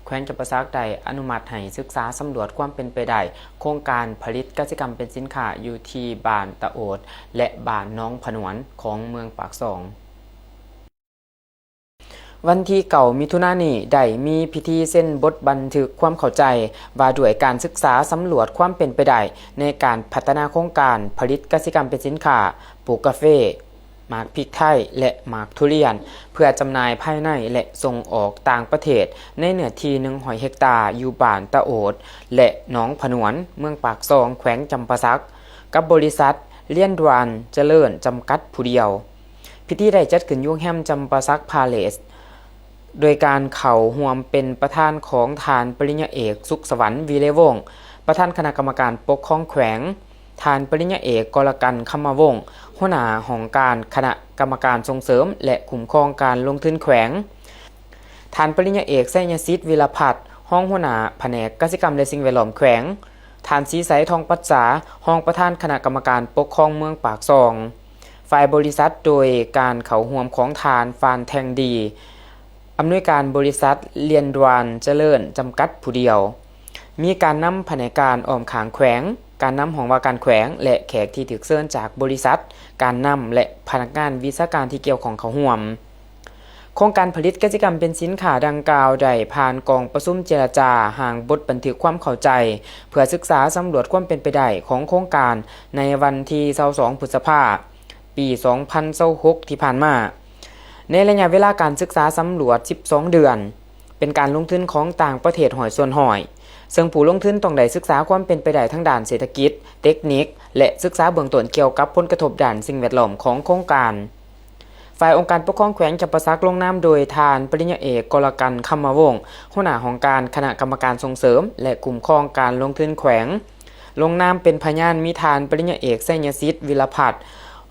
ແຂວງຈຳປາສັກໄດ້ອະນຸມັດໃຫ້ສຶກສາສຳຫຼວດຄວາມເປັນໄປໄດ້ໂຄງການຜະລິດກະສິກຳເປັນສິນຄ້າຢູ່ທີ່ບ້ານຕະໂອດ ແລະ ບ້ານໜອງຜະໜວນຂອງເມືອງປາກຊ່ອງ. ວັນທີເກົ້າ ມິຖຸນານີ້ ໄດ້ມີພິທີເຊັນບົດບັນທຶກຄວາມເຂົ້າໃຈວ່າດ້ວຍການສຶກສາສຳຫຼວດຄວາມເປັນໄປໄດ້ໃນການພັດທະນາໂຄງການຜະລິດກະສິກຳເປັນສິນຄ້າ, ປູກກາເຟ, ໝາກພິກໄທ ແລະ ໝາກທຸລຽນ ເພື່ອຈຳໜ່າຍພາຍໃນ ແລະ ສົ່ງອອກຕ່າງປະເທດ ໃນເນື້ອທີ່ໜຶ່ງຮ້ອຍເຮັກຕາ ຢູ່ບ້ານຕະໂອດ ແລະ ໜອງຜະໜວນ ເມືອງປາກຊ່ອງ ແຂວງຈຳປາສັກ ກັບບໍລິສັດລຽນດວານຈະເລີນຈຳກັດຜູ້ດຽວ. ພິທີໄດ້ຈັດຂຶ້ນຢູ່ໂຮງແຮມຈຳປາສັກພາເລສ ໂດຍການເຂົ້າຮ່ວມເປັນປະທານຂອງທ່ານປະລິນຍາເອກ ສຸກສະຫວັນ ວີເລວົງ ປະທານຄະນະກຳມະການປົກຄອງແຂວງ, ທ່ານປະລິນຍາເອກ ກໍລະກັນ ຄຳມະວົງ ຫົວໜ້າຫ້ອງການຄະນະກຳມະການສົ່ງເສີມ ແລະ ຄຸ້ມຄອງການລົງທຶນແຂວງ, ທ່ານປະລິນຍາເອກ ໄຊຍະສິດ ວິລະພັດ ຮອງຫົວໜ້າພະແນກກະສິກຳ ແລະ ສິ່ງແວດລ້ອມແຂວງ, ທ່ານ ສີໄສ ທອງປັດສາ ຮອງປະທານຄະນະກຳມະການປົກຄອງເມືອງປາກຊ່ອງ. ຝ່າຍບໍລິສັດ ໂດຍການເຂົ້າຮ່ວມຂອງທ່ານ ຟານ ແທງດີ ອຳນວຍການບໍລິສັດລຽນດວານຈະເລີນຈຳກັດຜູ້ດຽວ, ມີການນຳພະແນກການອ້ອມຂ້າງແຂວງ, ການນຳຫ້ອງວ່າການແຂວງ ແລະ ແຂກທີ່ຖືກເຊີນຈາກບໍລິສັດ, ການນຳ ແລະ ພະນັກງານວິຊາການທີ່ກ່ຽວຂ້ອງເຂົ້າຮ່ວມ. ໂຄງການຜະລິດກະສິກຳເປັນສິນຄ້າດັ່ງກ່າວໄດ້ຜ່ານກອງປະຊຸມເຈລະຈາຮ່າງບົດບັນທຶກຄວາມເຂົ້າໃຈ ເພື່ອສຶກສາສຳຫຼວດຄວາມເປັນໄປໄດ້ຂອງໂຄງການໃນວັນທີຊາວສອງ ພຶດສະພາ ປີສອງພັນຊາວຫົກ ທີ່ຜ່ານມາ. ໃນໄລຍະເວລາການສຶກສາສຳຫຼວດສິບສອງເດືອນ, ເປັນການລົງທຶນຂອງຕ່າງປະເທດຮ້ອຍສ່ວນຮ້ອຍ, ເຊິ່ງຜູ້ລົງທຶນຕ້ອງໄດ້ສຶກສາຄວາມເປັນໄປໄດ້ທາງດ້ານເສດຖະກິດ, ເຕັກນິກ ແລະ ສຶກສາເບື້ອງຕົ້ນກ່ຽວກັບຜົນກະທົບດ້ານສິ່ງແວດລ້ອມຂອງໂຄງການ. ຝ່າຍອົງການປົກຄອງແຂວງຈຳປາສັກ ລົງນາມໂດຍທ່ານປະລິນຍາເອກ ກໍລະກັນ ຄຳມະວົງ ຫົວໜ້າຫ້ອງການຄະນະກຳມະການສົ່ງເສີມ ແລະ ຄຸ້ມຄອງການລົງທຶນແຂວງ. ລົງນາມເປັນພະຍານມີທ່ານປະລິນຍາເອກ ໄຊຍະສິດ ວິລະພັດ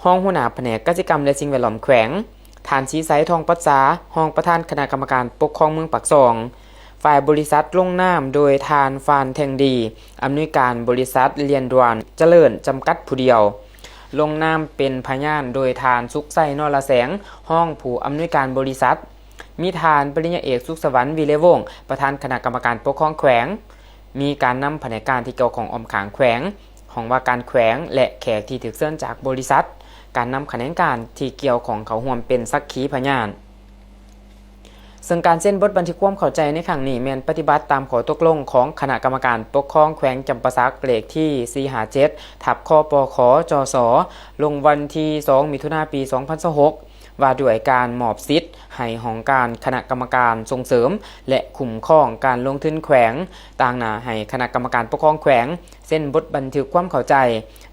ຮອງຫົວໜ້າພະແນກກະສິກຳ ແລະ ສິ່ງແວດລ້ອມແຂວງ, ທ່ານ ສີໄສ ທອງປັດສາ ຮອງປະທານຄະນະກຳມະການປົກຄອງເມືອງປາກຊ່ອງ. ຝ່າຍບໍລິສັດລົງນາມໂດຍທ່ານ ຟານ ແທງດີ ອຳນວຍການບໍລິສັດລຽນດວານຈະເລີນຈຳກັດຜູ້ດຽວ. ລົງນາມເປັນພະຍານໂດຍທ່ານ ສຸກໄຊ ນໍລະແສງ ຮອງຜູ້ອຳນວຍການບໍລິສັດ, ມີທ່ານປະລິນຍາເອກ ສຸກສະຫວັນ ວິເລວົງ ປະທານຄະນະກຳມະການປົກຄອງແຂວງ, ມີການນຳພະແນກການທີ່ກ່ຽວຂ້ອງອ້ອມຂ້າງແຂວງ, ຫ້ອງວ່າການແຂວງ ແລະ ແຂກທີ່ຖືກເຊີນຈາກບໍລິສັດ, ການນຳຂະແໜງການທີ່ກ່ຽວຂ້ອງເຂົ້າຮ່ວມເປັນສັກຂີພະຍານ. ເຊິ່ງການເຊັນບົດບັນທຶກຄວາມເຂົ້າໃຈໃນຄັ້ງນີ້ ແມ່ນປະຕິບັດຕາມຂໍ້ຕົກລົງຂອງຄະນະກຳມະການປົກຄອງແຂວງຈຳປາສັກ ເລກທີສີ່ຫ້າເຈັດ ທັບ ຄປຂ ຈສ ລົງວັນທີສອງ ມິຖຸນາ ປີສອງພັນຊາວຫົກ ວ່າດ້ວຍການມອບສິດໃຫ້ຫ້ອງການຄະນະກຳມະການສົ່ງເສີມ ແລະ ຄຸ້ມຄອງການລົງທຶນແຂວງ ຕາງໜ້າໃຫ້ຄະນະກຳມະການປົກຄອງແຂວງ ເຊັນບົດບັນທຶກຄວາມເຂົ້າໃຈ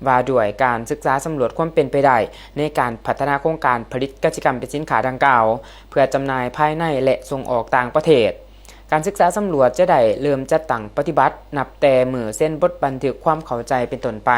ວ່າດ້ວຍການສຶກສາສຳຫຼວດຄວາມເປັນໄປໄດ້ໃນການພັດທະນາໂຄງການຜະລິດກະສິກຳເປັນສິນຄ້າດັ່ງກ່າວ ເພື່ອຈຳໜ່າຍພາຍໃນ ແລະ ສົ່ງອອກຕ່າງປະເທດ. ການສຶກສາສຳຫຼວດຈະໄດ້ເລີ່ມຈັດຕັ້ງປະຕິບັດ ນັບແຕ່ມື້ເຊັນບົດບັນທຶກຄວາມເຂົ້າໃຈເປັນຕົ້ນໄປ.